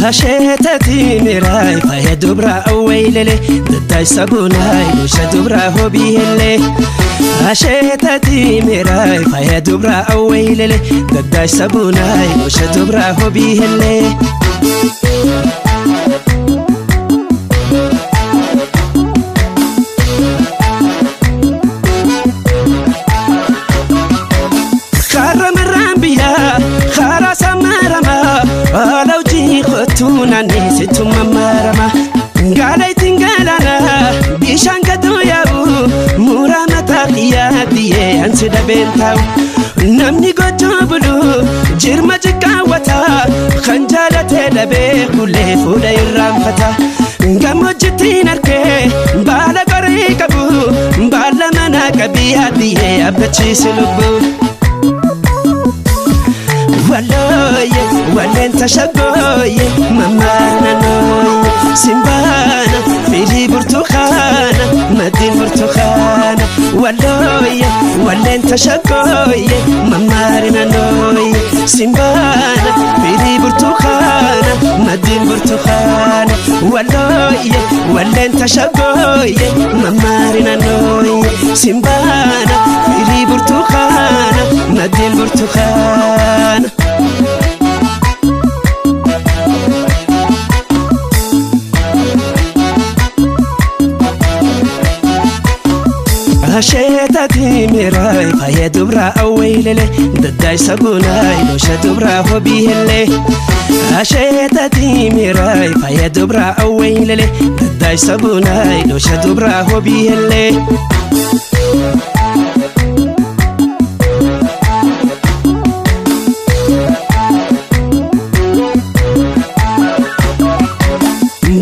Asheetati miiraay faaya dubraa awweelele daddaay sabuunaay gosa dubraa hobii hellee. Asheetati miiraay faaya dubraa awweelele daddaay sabuunaay gosa dubraa hobii hellee. Karaa marraan biyyaa karaa samaramaa haala hojii kottuu naannee situ mamarama. Gaala ittiin galaana bishaan gadoo yaa'u muraa mataa kiyyaa diyyee ansi dhabeen taa'u. Namni gochuu bulu jirma jiqqaawwata kan jaalatee dhabee kulee fuula irraanfata. Gammoojjittiin arkee baala qorii qabu baala manaa qabii adiyyee abbachiisi lubbuu. Walooye walleen tashaggooye mammaananooye simbaana firii burtukaana maddiin burtukaana walooye walleen tashaggooye mammaarinanooye simbaana firii burtukaana maddiin burtukaana walooye walleen tashaggooye mammaarinanooye simbaana firii burtukaana maddiin burtukaana. Asheetati miiraay faaya dubraa awweelele daddaay sabuunaay gosa dubraa hobii hellee. Asheetati miiraay faaya dubraa awweelele daddaay sabuunaay gosa dubraa hobii hellee.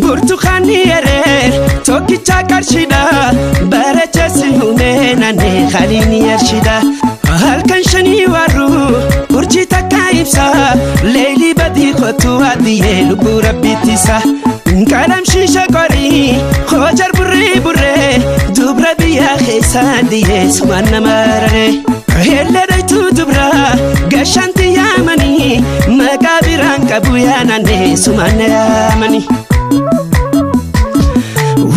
Burtukaanni yeree tokkicha qarshiidha bareechesi humee naannee khaliin yarshidha. Halkan shanii warru urjii takka ibsa leelii badii kottu adiyyee lubbuu rabbiittisa. Qalam shiisha qorii hoojar burree burree dubra biyya keessa adiyyee sumaan nama raree. Hellee dhaytuu dubra gashanti yaamanii maqaa biraan qabu yaanannee sumaan yaamanii.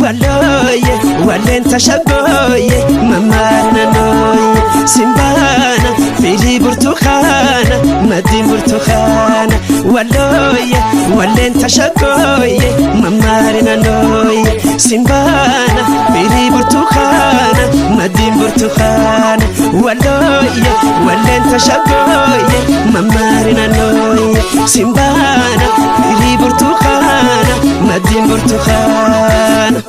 Walooye walleen tashaggooye mammaananooye simbaana firii burtukaana maddiin burtukaana walooye walleen tashaggooye mammaarinanooye simbaana firii burtukaana maddiin burtukaana walooye walleen tashaggooye mammaarinanooye simbaana firii burtukaana maddiin burtukaana.